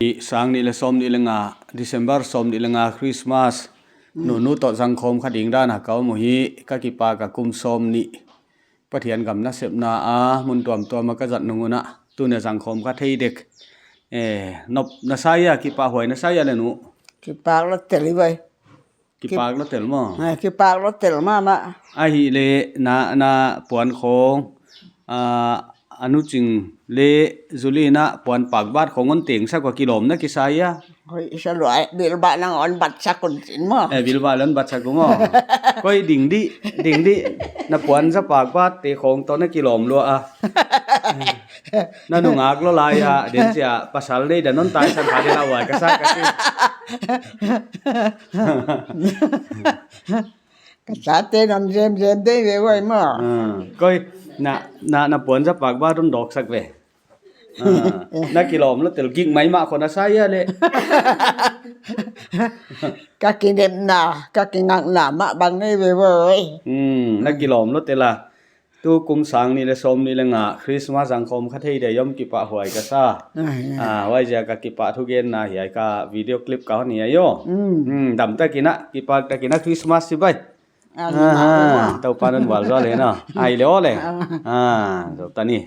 ອີກສາງນີ້ແລະ ສອມນີ້ແລະງາ December ສອມນີ້ແລະງາ Christmas ອືມ ໜູໆ ຕໍ່ສັງຄົມຂະດິງດ້ານຫາເກົາໝູ່ຮີ ກະກິປາກະກຸມສອມນີ້ ປະທຽນກຳນະເສບນາອາ ມຸນຕວມຕົວມາກະຈັດນຸງອຸນະ ຕູເນສັງຄົມຄະເທເດັກ ເອ ນົບນະໄຊຍະ ກິປາຫວຍນະໄຊຍະແລະໜູ ກິປາກລະເຕັລໄວ ກິປາກລະເຕັລມາ ເອີ ກິປາກລະເຕັລມານະ ອາຫິເລນານາປວນໂຄງ ອາ ອະນຸຈິງເລ ຈຸລີນະ ປວນປາກບາດຂອງງົນເຕັງ ຊະກວ່າກິລອມນະກິໄຊຍະ ໂອ້ຍ ສະຫຼວຍ ບິລບານາງອອນບັດຊະກຸນຊິນມາ ເອີ ບິລບານາງອອນບັດຊະກຸມາ ກ້ອຍດິງດິ ດິງດິ ນະປວນຊະປາກບາດເຕຂອງຕອນນະກິລອມລົວອາ ນະນຸງອາກລະລາຍອາ ເດນເຊຍປາສັນເລດານອນຕາຍສັນພາເດລາວາຍກະຊາກະຊິ ກະຊາເຕນອນເຊມເຊມເດເວເວີຍມາ ເອີ ກ້ອຍ ນະ ນະ ນະປວນຊະປາກບາດດົນດອກສັກເວ ເອີ ນະກິລອມລະເຕັລກິກໄມມະຄົນອາໄຊຍະເລ ກະກິເດັບນາ ກະກິນັກນາມະບັງເນເວເວີຍ ອືມ ນະກິລອມລະເຕັລລະ ຕູກຸມສາງນີ້ແລະ ສົມນີ້ແລະງາ Christmas ສັງຄົມຄະເທເດຍອມກິປະຫວຍກະຊາ ອາ ອາ ໄວ້ຈະກະກິປະທຸເກນນາເຮຍກະວິດີໂອຄລິບກະຮອນເຮຍໂຍ ອືມ ອືມ ດຳຕະກິນະ ກິປະຕະກິນະ Christmas ຊິໄບ ອາ ເຕົາປານວັນວາລຊອເລນະ ໄອເລໂອເລ ອາ ອາ ຕອນນີ້